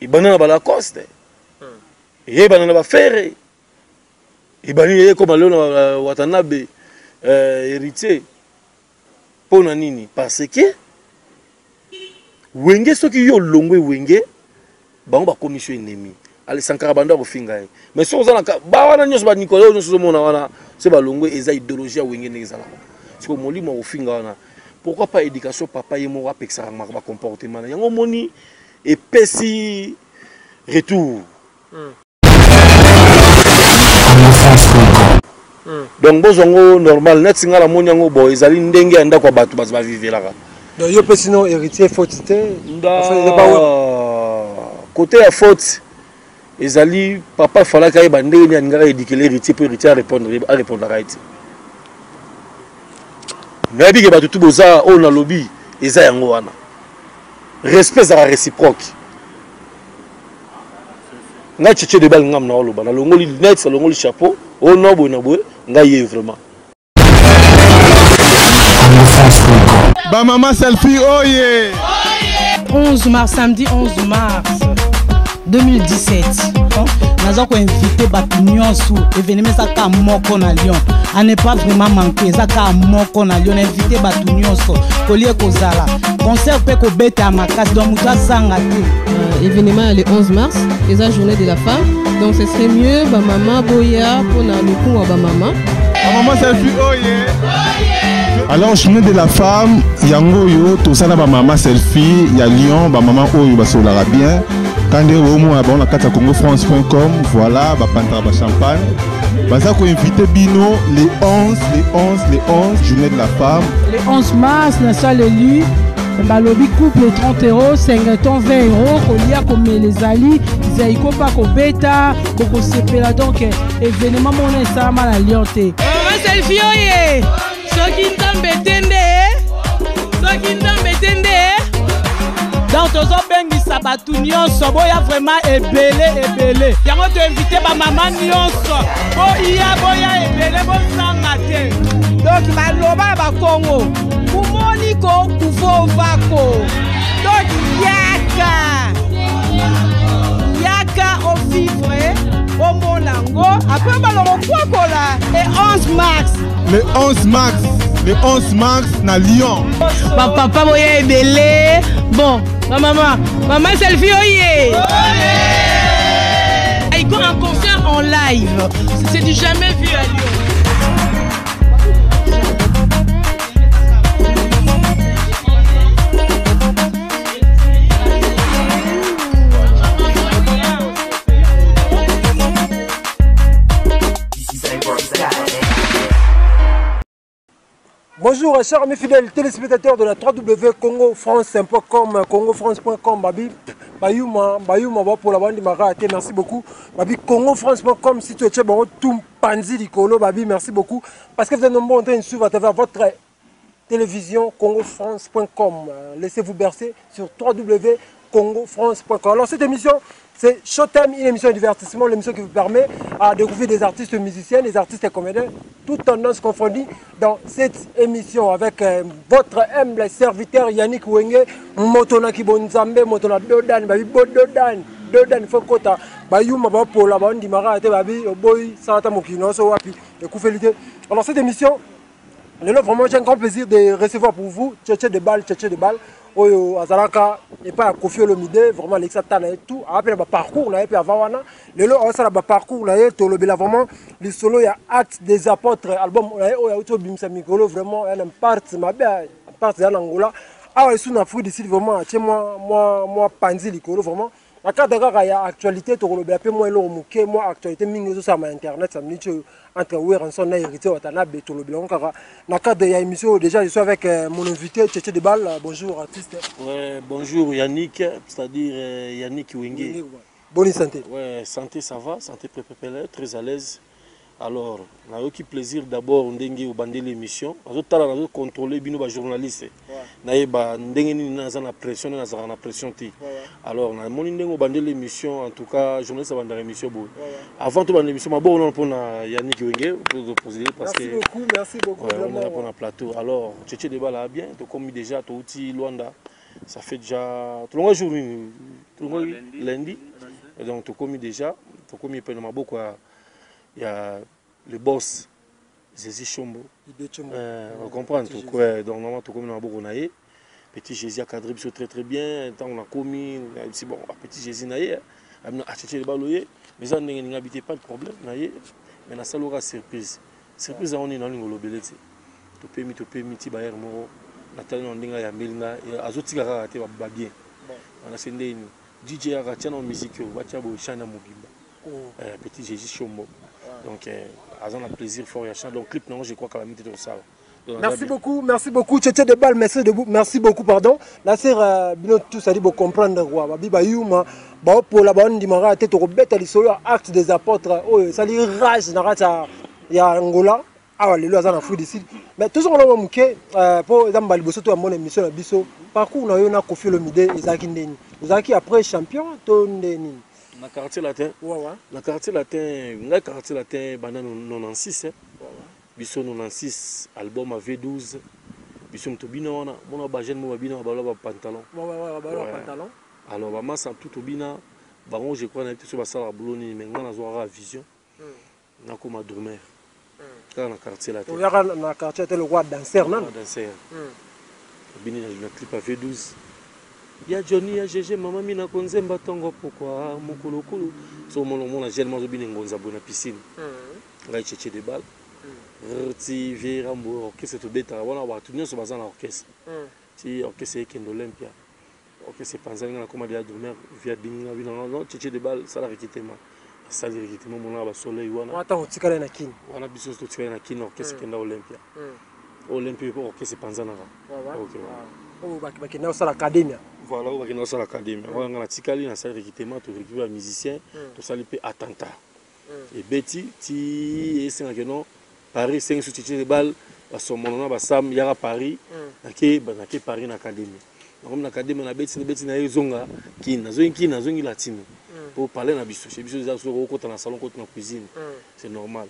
Ebanda na ba Lacoste. Eyebana na ba Ferre. Ebandi ekoma lelo na Watanabe Heritier. Pona nini? Parce que Wenge soki yo olongwe Wenge bango bakomisi yo ennemi. Ale Sankara banda kofinga ye. Mais soki oza na ba wana nyonso ba Nicolas nyonso ozomona wana se balongwe eza idéologie ya Wenge ndenge ezalaka. Siko molimo ya kofinga wana pourquoi pas éducation papa ye moko apekisaka ba comportement na yango omoni epesi retour. Donc bozwa yango normal neti ngai namoni yango bo ezali ndenge ya ndako ya bato bato bavivelaka. Donc yo pesi no héritier faute te. Côté ya faute ezali papa falaki ayeba ndenge nini alingaka éduquer héritier mpo héritier arépondaka ye te. Nayebi ke bato tu boza oyo nalobi eza yango wana. Respect ezalaka réciproque. Ngai Tchetche de Bal ngam na oloba na longoli lunettes na longoli chapeau oh non boye na boye ngai ye vraiment. Ba maman selfie oye. 11 mars, samedi 11 mars 2017. Naza ko inviter bato nyonso événement eza kaka moko na Lyon à ne pas vraiment manquer eza kaka moko na Lyon na inviter bato nyonso kolie kozala concert mpe kobeta ya makasi donc moto azanga te. Événement le 11 mars eza journée de la femme donc ce serait mieux ba mama boya mpona lokumu ya ba mama. Ba mama selfie oye. Alors journée de la femme yango oyo toza na ba mama selfie ya Lyon ba mama oyo basololaka bien kandi omona bango na kati ya congofrance.com voilà bapantaka ba champagne baza koinvite bino le 11 le 11 le 11 journée de la femme le 11 mars na salle élu balobi couple 30 euros singleton 20 euros kolia komela ezali zaiko mpa kobeta bokosepela donc événement mona esalama na Lyon te. Mama selfie oye soki nzambe te nde soki nzambe te nde donc tozobengisa bato nyonso boya vraiment ebele ebele yango toinvite bamama nyonso boya boya ebele bozanga te donc baloba ya bakongo kumoniko kuvovako donc yaka yaka ovivre omona yango apres balongo kwakola le 11 mars le 11 mars le 11 mars na Lyon bapapa boya ebele bon bamama mama selfie oye Aïko un concert en live c'est du jamais vu à Lyon. Bonjour chers amis fidèles téléspectateurs de la www.congofrance.com, congofrance.com, babi bayuma bayuma ba pour la bande mara merci beaucoup babi congofrance.com si tu es bon tout panzi likolo babi merci beaucoup parce que vous êtes nombreux en train de suivre à travers votre télévision congofrance.com. Laissez-vous bercer sur www.congofrance.com. Alors cette émission, c'est Showtime, une émission de divertissement, l'émission qui vous permet à découvrir des artistes musiciens, des artistes et comédiens, toutes tendances confondues dans cette émission avec votre humble serviteur Yannick Wenge, Motona Kibonzambe, Motona Dodan, Babi Bododan, Dodan Fokota, Bayuma Bapola, Bandimara, Babi, Oboy, Santa Mokino, Wapi, et Koufelité. Alors cette émission, lelo vraiment j'ai un grand plaisir de recevoir pour vous Tchétché de Balle, Tchétché de Balle, oyo azalaka epai ya Koffi Olomide, vraiment Alexa Tana et tout, après ba parcours na ye pe avant wana, lelo asala ba parcours na ye tolobela vraiment le solo ya Actes des Apôtres, album na ye oyo auti obimisa mikolo vraiment ya na part mabe part ya na Angola, awa esu na Afrique du Sud vraiment atie mwa panzi likolo vraiment. Na cadre kaka ya actualité tokolobela pe mwa eloko moke, mwa actualité mingi ezosalama na internet samedi oyo entre Werrason na Héritier Watanabe, tolobela yango kaka na cadre ya émission oyo. Déjà je suis avec mon invité Tchétché de Balle. Bonjour artiste. Ouais, bonjour Yannick, c'est-à-dire Yannick Wenge. Wenge, ouais. Bonne santé. Ouais, santé ça va, santé prépépélé, très à l'aise. Alors, nayoki plaisir d'abord ndenge obandeli l'émission. Nazo tala, nazo contrôler bino ba journaliste. Nayeba ndenge nini naza na pression, naza na pression te. Alors, na moni ndenge obandeli l'émission, en tout cas journaliste abandaka émission boye. Avant tout bandeli émission, maboko non pona Yannick Wenge pour procéder parce Merci que beaucoup, merci beaucoup, ouais, on est là vraiment. pour un plateau. Alors, Tchétché de Balle bien, to comme déjà to outi Luanda. Ça fait déjà tolongwa jour nini? Tolongwa lundi. Et donc tokomi déjà, tokomi epai na maboko ya le boss Zézi Chombo. Comprendre ouais, donc normalement tokomi na maboko na ye. Petit Jésus a cadré biso très très bien. Ntango nakomi, nayebisi bon, petit Jésus na ye abino acheche balo ye, mais eza ndenge ninga bite, pas de problème na ye, mais nasali oka surprise. Surprise yango nini? Nalinga olobele te. Topemi, topemi ti bayere moko, natali na ndenge ayambeli nga, azotika kaka te babien wana se ndeni DJ aka tia na musique oyo batia boye chant na mobimba. Petit Jésus Chombo, donc aza na plaisir fort ya chant. Donc clip nango, je crois kala mingi te tosala. Merci beaucoup, merci beaucoup. Tchétché de balle, merci, de, merci beaucoup, pardon. La sœur, bino tous ali bo comprendre quoi. Babi ba yuma, ba pola ba ndimara te to beta lisolo Acte des Apôtres. Oh, ça li rage na kata ya Angola. Awa lelo aza na Afrique du Sud. Mais toujours on a muke po eza mbali boso to ya mona émission na biso. Parcours na yo na Koffi Olomide ezalaki ndeni? Ozalaki après champion to ndeni? Na Quartier Latin. Ouais. Na Quartier Latin, ngai Quartier Latin banda 96, hein. Biso 96, album à V12, biso moto bina wana, mona bajeune mo babina balo ba pantalon. Ouais, pantalon. Alors bamasa tout tobina bango, je crois nayebi te so basalaka boulot nini, mais ngai nazwaka vision, nakoma drummer kaka na Quartier Latin. Oyaka na Quartier te lokwa danser nano? Danser. Abini na clip ya V12 ya Johnny ya GG, mama mina konzemba ntongo pokwa mokulukulu, so omona, omona jeune mo azobina ngonza boye na piscine. Ngai Tchétché de Balle ti vie Rambo, orchestre tobetaka wana, bato nyonso baza na orchestre ti orchestre ekende Olympia, orchestre epanzani, nga nakoma deya drummer. Via binga bino, non, Tchétché de Balle sala recrutement, asali recrutement, monaka basoleil wana. Wana ntango otikali na Kini? Wana biso nyonso totikali na Kini, orchestre ekenda Olympia. Olympia mpe orchestre epanzanaka. Ok. Oyo bakenda kosala academia. Voilà, oyo bakenda kosala academia wana, nga natikali, nasali recrutement, torecrute bamusicien, tosali mpe attentat, ebeti ti esengaki no Paris, esengi so Tchétché de Balle, basomono na basam yaka Paris. Nake Paris na académie, nakomi na académie, nabeti, nabeti na ye, ezonga Kini, nazongi Kini, nazongi Latino po palais na biso, chez biso eza soki okota na salon, kota na cuisine, c'est normal.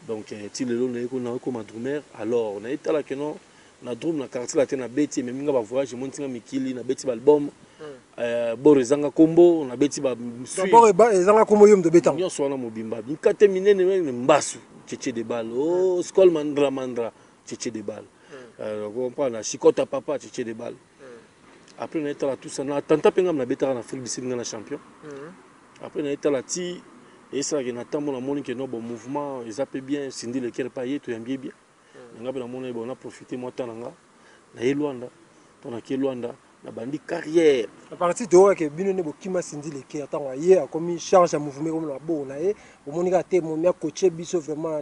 Donc ti lelo nayekoma drummer. Alors nayetala ke non, na drum na Quartier Latin nabeti, ememi nga bavoyage, emoni ntinga mikili, nabeti baalbum bor ezanga kombo, nabeti. Bor ezanga kombo, yo moto obetango? Nyonso wana mobimba, mikate minene minene, mbasu Tchétché de Balle, oh skol mandra mandra Tchétché de Balle, comprendre na chikota papa Tchétché de Balle. Après nayetala tout ça na tanta mpe ngam nabetaka na Afrique du Sud, nga na champion. Après nayetala ti esalaki na ntambo, namoni ke no, bon, mouvement eza mpe bien, Cindy Le Cœur pa ye, toyambi ye bien. Nga mpe namoni bon, na profite mwa temps na nga, naye Lwanda. To nake Lwanda, nabandi carrière. À partir toyokaka bino nde bokima Cindy Le Cœur, ntango aye akomi charge ya mouvement ekomi na maboko na ye, bomoni kaka te momi akotie biso vraiment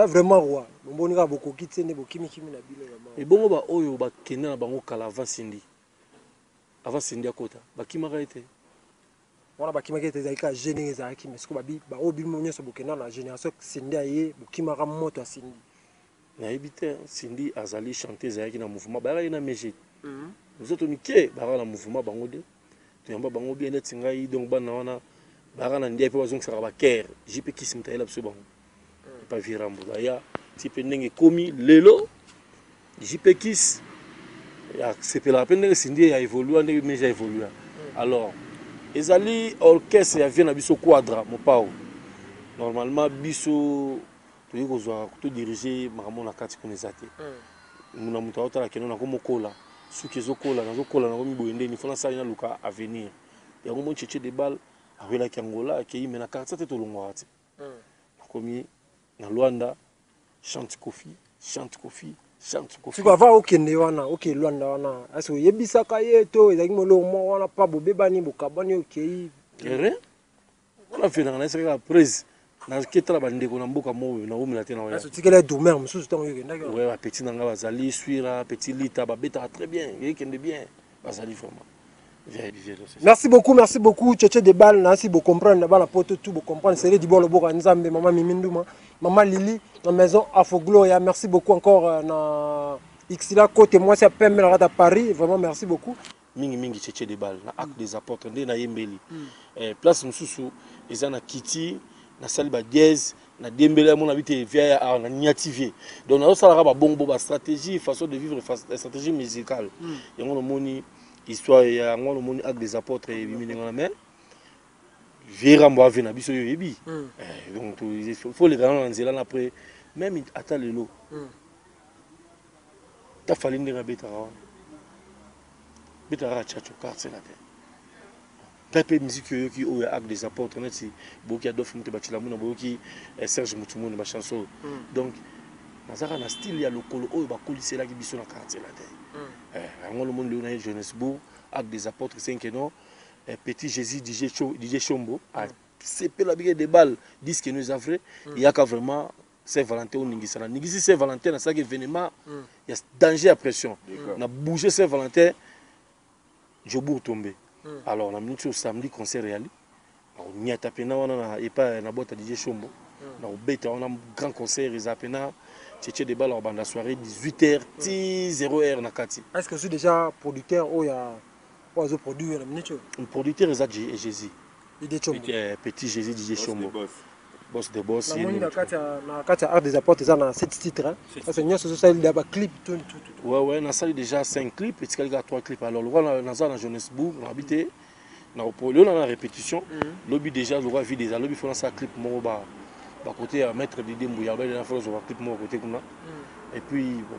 vraiment roi, bomoni kaka bokoki te, nde bokimikimi na bino vraiment. Ebongo baoyo bakende na bango kala avant Cindy, avant Cindy akota, bakimaka ye te? Wana bakimaki ete ezalaki kaka je ndenge ezalaki, mais sikoyo babi baoyo bino nyonso bokenda na génération Cindy aye, bokimaka moto ya Cindy. Nayebi te. Cindy azali chanteuse, ayaki na mouvement, bayakaki na mege nzoto mike, bayaka na mouvement bango de toyamba bango bien neti ngai. Donc bana wana bayaka na ndiai mpe bazongisaka bakere JP Kisi, moto ayela biso bango epa Virambo, baya ti mpe ndenge ekomi lelo. JP Kis asepelaka mpe ndenge Cindy ya évolua, ndenge mege ya évolua. Alors ezali orchestre ya vie na biso Quadra Mopao. Normalement biso toyei kozwa todirige makambo na kati kuna, eza te na moto aotala keno nakomokola, suki ezokola, nazokola, nakomi boye, ndeni fo nasali, naluka avenir yango. Moi Tchétché de Balle awelaki Angola, akei, me na quartier te, tolongwaka te. Nakomi na Lwanda, chante Koffi, chante Koffi, chante Koffi. Siko avant okende wana, oke Lwanda wana, ase oyebisaka ye to ezalaki moloko moko wana pa bobebani, bokabwani, okei? Rien wana, fenaka na esaka kaka prise, naketala bandeko na mboka moko nakomela te na oya. Ase otikeli drummer mosusu ntango yo okendaki wana? Ouais, bapeti na nga bazali Swira, petit Lita, babetaka très bien, ekende bien, bazali vraiment. Merci beaucoup, merci beaucoup, Tchétché de Balle, nasi bo comprendre bana poto tout bo comprendre, c'est du bon lobo Nzambe, maman Mimi Nduma, maman Lili, na maison Afro Gloria, merci beaucoup encore na Xila côté moi c'est Pembe na à Paris, vraiment merci beaucoup. Mingi mingi Tchétché de Balle na Acte des Apôtres nde nayembeli. Place mosusu eza na kiti, nasali badièse, nadiembeli yango, nabi te via ya awa naniati vie. Donc nazosalaka babongo bo bastratégie, façon de vivre, stratégie musicale yango namoni. Histoire ya yango wana omoni Acte des Apôtres ebimi ndenge wana, mais vieux Rambo ave na biso, yo oyebi. Donc faut oleka nano na nzela na après même ata lelo tafali ndenge abetaka wana, betaka kaka tchatcho quartier na te. Ngai mpe musique oyoki oyo ya Acte des Apôtres, neti boyoki Adolphe Mute Bachilamuna, boyoki Serge Mutumuni, bachanson oyo. Donc nazaka na style ya lokolo oyo bakoliselaki biso na quartier na te. Yango lomoni lelo na ye Johannesburg, Acte des Apôtres 5 no Petit Jésus, DJ, DJ Chombo asepela bike de balle, disque no eza vrai. Eyaka vraiment Saint Valentin oningisa, naningisi Saint Valentin, nasalaki événement ya danger, ya pression, na bouger Saint Valentin, Jobourg tombé. Alors na minute oyo, samedi concert eyali, nakoniata pena wana na epai na boîte ya DJ Chombo, nakobeta wana grand concert. Eza pena Tchétché de Bala, kobanda soirée 18 h ti 0 heure na kati. Est ce que ozwi déjà producteur oyo ya oyo azoproduire na minute oyo? Producteur eza Jésus. DJ Chombo. Petit Jésus, DJ Chombo, boss de boss. Namoni na kati ya Acte des Apôtres eza na 7 titres, parce que nyonso ozosali da baclip, tout tout tout. Ouais, nasali déjà 5 clips, etikali kaka 3 clips. Alors lokwa naza na Johannesburg, nabi te lelo na répétition, lobi déjà lokwa vide eza, lobi fo nasala clip moko ba bakote ya maître Didi Mbuya, ba fo nazwa clip moko kote kuna. Et puis bon,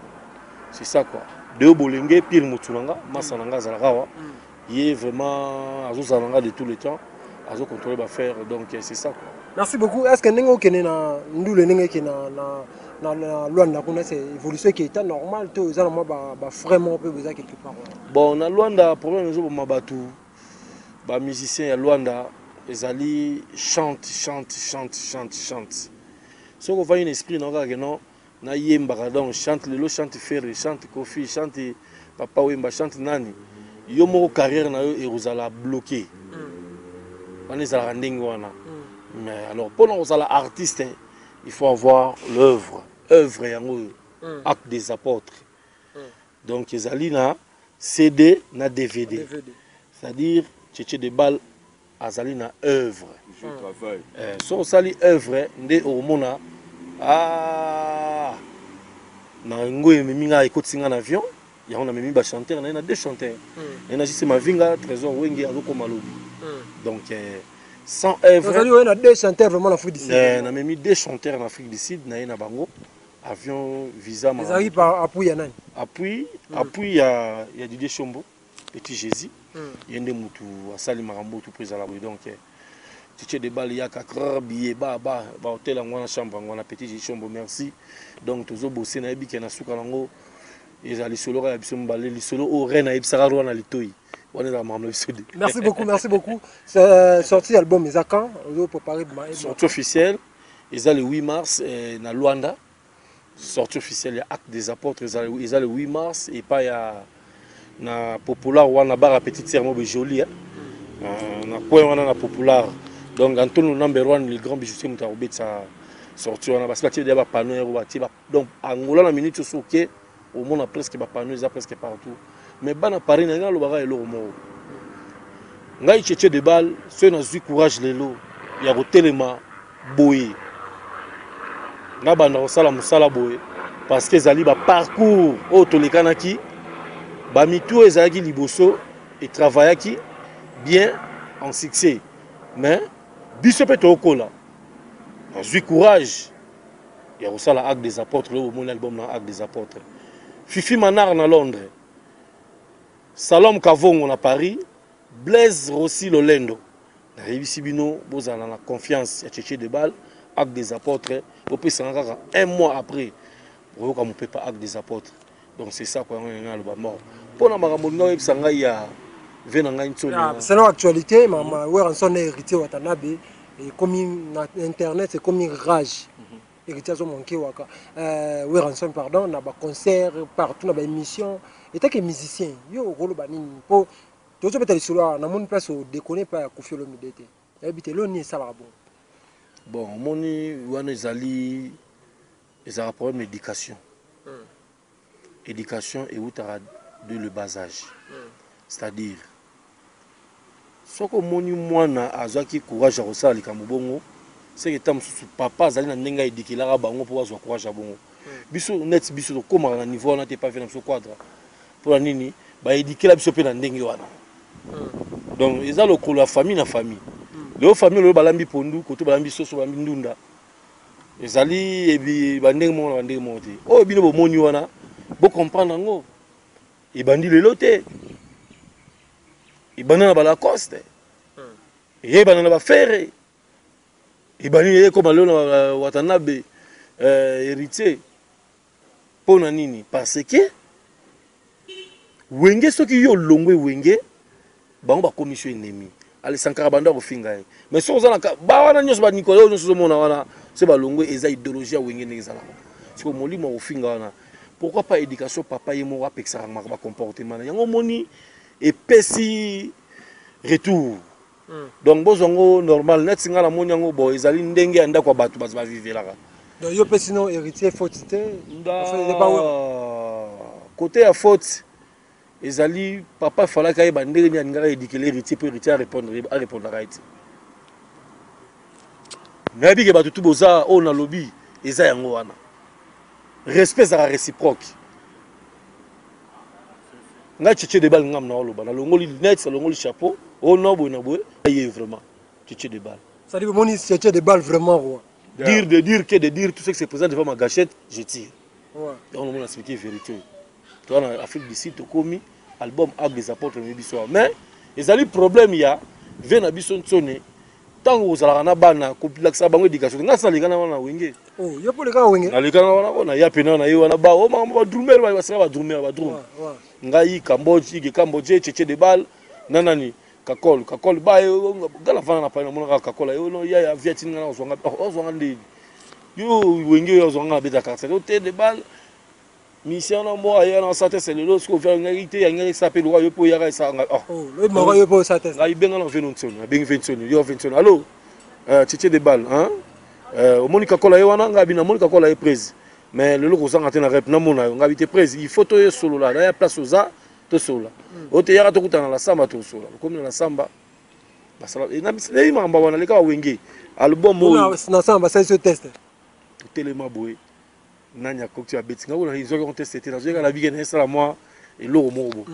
c'est ça quoi. Deo Bolenge pire motu na nga, masa na nga azalaka awa, ye vraiment azozala na nga de tout le temps, azocontrôle baaffaire. Donc c'est ça quoi. Merci beaucoup. Est ce que ndenge okende na ndule, ndenge eke na Lwanda kuna, c'est évolution eke eta normal to eza na mwa bafrais moko mpe boza quelque part wana? Bon, na Lwanda, problème ezoboma bato, bamusicien ya Lwanda, ezali chante, chante, chante, chante, chante. Soki ovandi na esprit na kaka ke non, nayembaka, donc chante lelo, chante Ferre, chante Kofi, chante Papa Wemba, chante nani, yo moko carrière na yo ekozala bloqué wana. Ezalaka ndenge wana. Mais alors, mpona kozala artiste, il faut avoir l'œuvre. Œuvre yango oyo, Acte des Apôtres. Donc ezali na CD na DVD. DVD. C'est-à-dire Tchétché de Balle azali na œuvre. Je travaille. So osali œuvre nde okomona. Ah, na yango ememi ngai, ekotisi ngai na avion yango, namemi bachanteur naye na deux chanteurs naye na JC Mavinga, Trésor Wenge azokoma lobi. Donc sans œuvre. Ozali oyo na deux chanteurs vraiment na Afrique du Sud? Namemi deux chanteurs na Afrique du Sud, naye na bango, avion, visa. Ezalaki par appui ya nani? Appui ya Didier Chombo, Petit Jésus. Ye nde mutu asali makambo tu mpo ezala boye. Donc Tchétché de Bale yaka krr, billet ba ba bahotel yango wana, chambre yango wana. Petit Jésus Chombo, merci. Donc tozobose, nayebi ke na suka nango eza lisolo kaka ya biso mibale, lisolo oyo reine ayebisaka roi na litoi wana, ezala makambo na biso de. Merci beaucoup, merci beaucoup. Sortie album eza quand? Ozo préparé? Sortie officielle eza le 8 mars na Luanda. Sortie officielle ya Acte des Apôtres eza le 8 mars epai ya na Popular wana, bara petite sœur mobe jolie, hein? Na coin wana na Popular. Donc Antonio number one, le grand bijoutier, moto akobetisa sortie wana. Basi batie deya bapanneau yako batie donc Angola na minute oso oke, omona presque bapanneau eza presque partout. Mais bana Paris, na ngai alobaka eloko moko: ngai Tchétché de Balle, soki nazwi courage lelo ya kotelema boye, nabanda kosala mosala boye, parce que ezali baparcours oyo tolekanaki, bamitu oyo ezalaki liboso etravaillaki bien en succès, mais biso mpe tokokola. Nazwi courage ya kosala Acte des Apôtres. Oyo bomoni album na Acte des Apôtres, Fifi Manar na Londres, Salom Kavongo na Paris, Blaise Rossi Lolendo, nayebisi bino bozala na confiance ya Tchétché de Balle. Acte des Apôtres, bopesanga kaka un mois, après boyoka mopepa Acte des Apôtres. Donc c'est ça quoi. Yango ngai aloba mort mpona makambo olinga oyebisa ngai ya ve na ngai ntsoni. Selon actualité, mama Werrason na Héritier Watanabe ekomi na internet, ekomi rage. Héritier azomanke waka Werrason, pardon, na baconcert partout, na baémission. Etake musicien, yo okoloba nini? Mpo tozobeta lisolo awa, namoni place odekone epai ya Kofi Olomide te. Nayebi te eloko nini esalaka bongo. Bon, omoni wana ezali, ezalaka problème éducation. Éducation eutaka de le bas âge. C'est-à-dire soki omoni mwana azwaki courage ya kosala likambo bongo, seke ta mosusu papa azali na ndenge aedikelaka bango mpo bazwa courage ya bongo. Biso neti biso tokómaka na niveau wana te. Epavi na biso cadre mpona nini? Baedikela biso mpe na ndenge wana. Donc eza lokolo ya famille na famille. Lelo famille lelo balambi pondu, koto balambi soso, balambi ndunda. Ezali ebi bandenge moko na bandenge moko te. Oyo bino bomoni wana, bo comprendre yango. Ebandi lelo te. Ebanda na ba Lacoste. Eyebana na ba Ferre. Ebandi ekoma lelo na Watanabe, Héritier. Pona nini? Parce que Wenge soki yo olongwe Wenge, bango bakomisi yo ennemi. Ale Sankara banda kofinga ye. Mais soki oza na ba wana nyonso ba Nicolas oyo nyonso ozomona wana se balongwe eza idéologie ya Wenge ndenge ezalaka. Sikoyo molimo ya kofinga wana pourquoi pas éducation papa ye moko apekisaka maka ba comportement na yango omoni epesi retour. Donc bozwa yango normal neti nga namoni yango bon ezali ndenge ya ndako ya bato bato bavivelaka. Donc yo pesi no héritier faute te. Côté ya faute ezali papa falaki ayeba ndenge nini alingaka éduquer héritier mpo héritier arépondaka ye te. Nayebi ke bato tu boza oyo nalobi eza yango wana. Respect ezalaka réciproque. Ngai Tchetche de Bal ngam na oloba na longoli lunettes na longoli chapeau oh non boye na boye ye vraiment Tchetche de Bal. Ça dit bomoni Tchetche de Bal vraiment roi. Dire de dire que de dire tout ce qui se présente devant ma gâchette, je tire. Ouais. Donc on a expliqué vérité. Toi na Afrique du Sud tokomi album Acte des Apôtres mais biso. Mais ezali problème ya ve na biso ntsone ntango ozalaka na bana kolakisa bango éducation ngai sala lekana wana wenge. Oh, yo mpo lekaka wenge? Nalekana wana ko na ya pena na ye wana ba o makambo ba drummer ba basaka ba drummer ba drum. Ngai Cambodge, Ige Cambodge, Tchetche de Bal, na nani Kakol, Kakol ba yo gala fana na pa na mona Kakol yo no ya ya viati nga na ozwanga ozwanga ndeni. Yo wenge yo ozwanga beta quartier o te de Bal. Mission na mbo aya na sate c'est lelo siko via ngai te ya ngai sa pe lokwa yo po yaka sa ngai oh. Oh, lobi moko yo po sate. Ngai benga na veno ntsoni, na bengi veno yo veno allo. Tchetche de Bal hein. Omoni Kakola ye wana ngai bina moni Kakola ye prise. Mais lelo kozanga te na rep na mona yo ngai te prise, il faut to ye solola na ya place oza to solola. Ote yaka to kutana la samba to solola. Komi na samba basala na misala makambo wana leka wenge album oyo na samba basali so test. Totelema boye. Nani akoki abeti nga kuna ezwaki yango test te nazwaki na bike na esala mwa eloko moko bo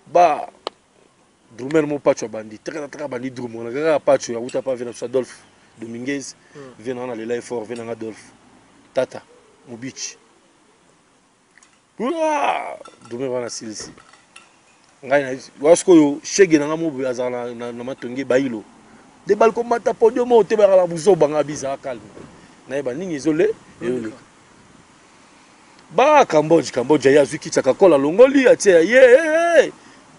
ba drummer mo pacho abandi taka taka abandi drum wana kaka pacho ya kuta pa vena biso Adolphe Dominguez vena na lela effort vena nga Adolphe tata mobichi drummer wana silisi ngai na wa sikoyo shege na nga mo boye azala na matonge bailo de balko mata podium oyo te bakala buzoba nga biza calme nayeba nini ezole eyoleka ba Cambodge Cambodge ye azwi kiti ya Kakola alongoli atie ya ye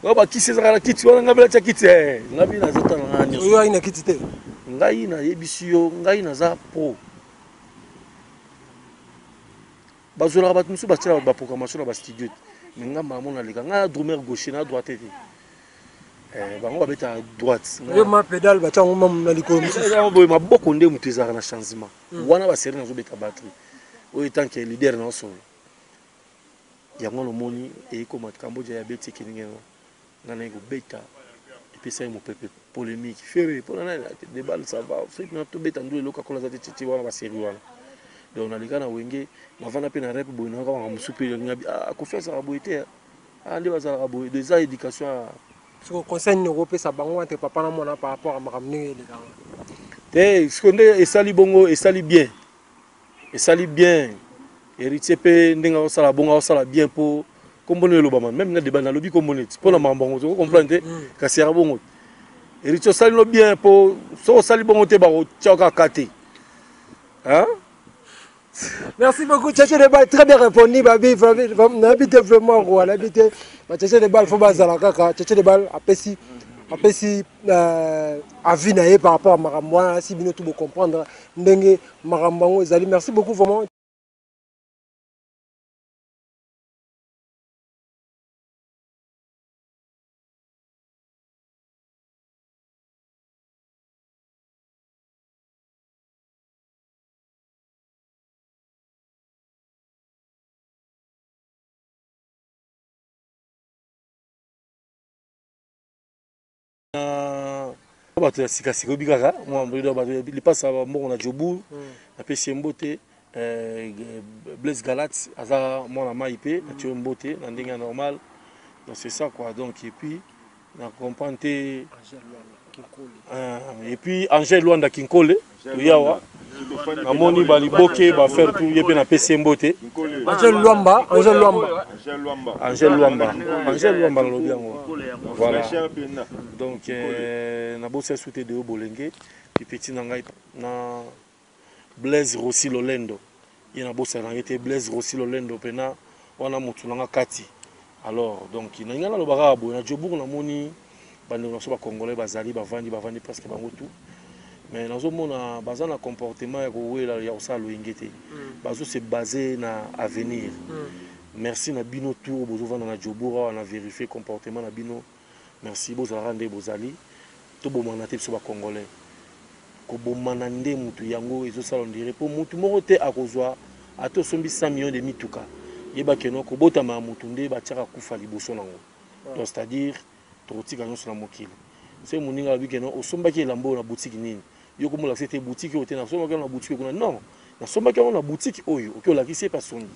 oyo bakisi ezalaka na kiti wana ngai mpe natia kiti ngai mpe naza tala ngai nyonso oyo na kiti te ngai nayebisi yo ngai naza pro bazwelaka bato mosusu batiela bato baprogramation na bastudio te mais ngai mbala mona aleka ngai na drummer gaucher na droite te bango babetaka droite yo ma pédale batia yango na likolo mosusu boye maboko nde moto ezalaka na changement wana baserie nazobeta batterie oyo tant que leader na osolo yango nomoni eyekoma Cambodge ya beti ekendenge yango ngai naye kobeta epesa ye mopepe polémique Ferre mpona nani de balle ça va soki na tobeta ndu eloko akola aza te titi wana baserie wana donc naleka na wenge navanda mpe na rep boye nayoka makambo mosusu mpe ngabi ah Koffi azalaka boye te ah nde bazalaka boye donc eza éducation ya siko conseil nini okopesa bango entre papa na mwana par rapport à makambo ndenge elekaka te siko nde esali bongo esali bien esali bien héritier mpe ndenge akosala bongo akosala bien mpo kombo no elobama même na débat nalobi kombo neti mpo na makambo yango toko comprendre te kasi yaka bongo héritier osali no bien mpo soki osali bongo te bakotia kaka te hein? Merci beaucoup, Tchétché de Bal, très bien répondu, Babi, nayebi te vraiment roi, nayebi te, ba Tchétché de Bal, faut bazala kaka, Tchétché de Bal, apesi, apesi avis na ye par rapport à makambo wana, si bino tout comprendre ndenge makambo yango ezali. Merci beaucoup vraiment. Bato ya sikasika oyebi kaka mwa bato lipasa mbongo na Jobourg napesi ye mbote Blaise Galat aza mwana mai mpe natie ye mbote na ndenge ya normal. Donc c'est ça quoi. Donc et puis na comprendre te et puis Angèle Luanda Kinkole toyawa namoni baliboke bafaire tout ye mpe napesi ye mbote. Angèle Luamba, Angèle Luamba. Angèle Luamba, Angèle Luamba nalobi yango. Voilà. Donc nabosi asu te Deo Bolenge pipeti na ngai na Blaise Rossi Lolendo ye nabosana ye te Blaise Rossi Lolendo mpena wana motu na nga kati. Alors donc na ngai naloba kaka boye na Joburg namoni bandeko na biso ba congolais bazali bavandi bavandi presque bango tout, mais nazomona baza na comportement ya kowela ya kosala loyenge te, bazo se baser na avenir. Merci na bino tout oyo bozovanda na Joburg awa na vérifier comportement na bino. Merci, bozalaka nde bozali, tobomana te biso ba congolais. Kobomana nde mutu yango ezosala on dirait po mutu moko te akozwa ata osombi 100 millions de mituka, yeba que non kobotama ya mutu nde batiaka kufa liboso nango. Donc c'est à dire tokotika nyonso na mokili. Soki moninga alobi que non osombaki elamba oyo na boutique nini, yo komolakisa ete boutique oyo te, nasombaki yango na boutique oyo kuna, non nasombaki yango na boutique oyo, oki olakisi ye pe asombi.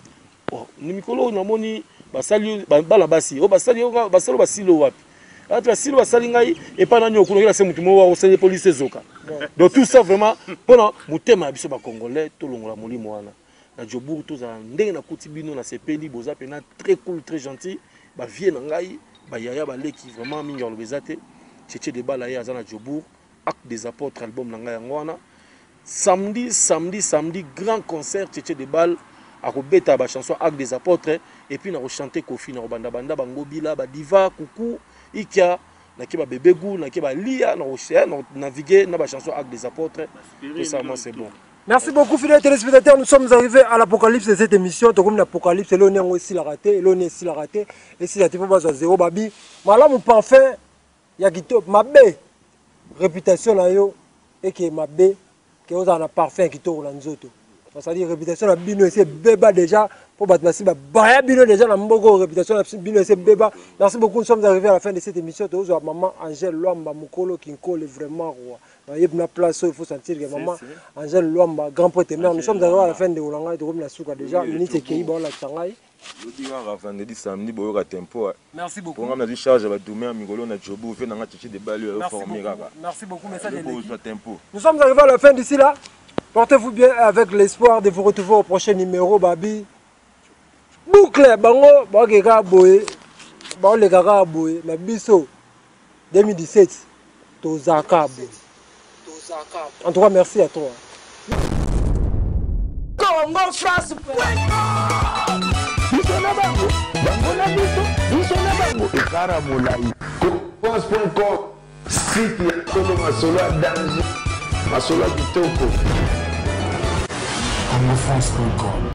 Oh, ni mikolo oyo namoni basali bana basi oyo basali basali basili oyo wapi ati basili basali ngai epai nani okuna okela se motu moko akosali polisi ezoka. Donc tout ça vraiment mpona motema ya biso bacongolais tolongola molimo wana na Joburg. Tozala ndenge nakuti bino nasepeli, boza mpena très cool, très gentil, bavie na ngai, bayaya, baleki, vraiment mingi aloba eza te. Tchetche de Bala ye aza na Joburg. Acte des Apôtres album na ngai yango wana. Samedi, samedi, samedi, grand concert Tchetche de Bal akobeta ba chanson Acte des Apôtres et puis na chanter Kofi na banda banda bangobila ba diva kuku ikia na ke ba bebegu na ke ba lia na na naviguer na ba chanson Acte des Apôtres. Tout ça moi c'est bon. Merci beaucoup fidèles téléspectateurs, nous sommes arrivés à l'apocalypse de cette émission. Tokomi l'apocalypse, l'on est aussi la raté, l'on est si la raté et si la tipo bazo zéro babi. Malamu parfait ya kitoko mabe réputation na yo eke mabe ke ozala na parfum ya kitoko na nzoto. C'est-à-dire réputation na bino ese beba déjà pour bato basi baya bino déjà na mboko, réputation na bino ese beba. Merci beaucoup, nous sommes arrivés à la fin de cette émission. Tozwa maman Angèle Luamba Mukolo Kinkole, vraiment roi. Na yeb na place il faut sentir que maman Angèle Luamba grand prêtre mère. Nous sommes arrivés à la fin de Olanga et tokomi na suka déjà minute ekei ba la tsangai. Lodi kaka vendredi samedi boyoka tempo. Merci beaucoup. Pour nga charge ba dumer mikolo na Jobu fe nanga Tchetche de Bali yo former kaka. Merci beaucoup, message eleki. Tempo. Nous sommes arrivés à la fin d'ici là. Portez-vous bien avec l'espoir de vous retrouver au prochain numéro babi. Boucle bango bakeka boye. Baoleka kaka boye mais biso 2017 tozaka boye. En tout cas merci à toi. Congo France. Biso na bango, bango na biso, biso na bango. Ekara molai. France.com, site ya solo masolo ya danger, masolo ya kitoko. CongoFrance.com.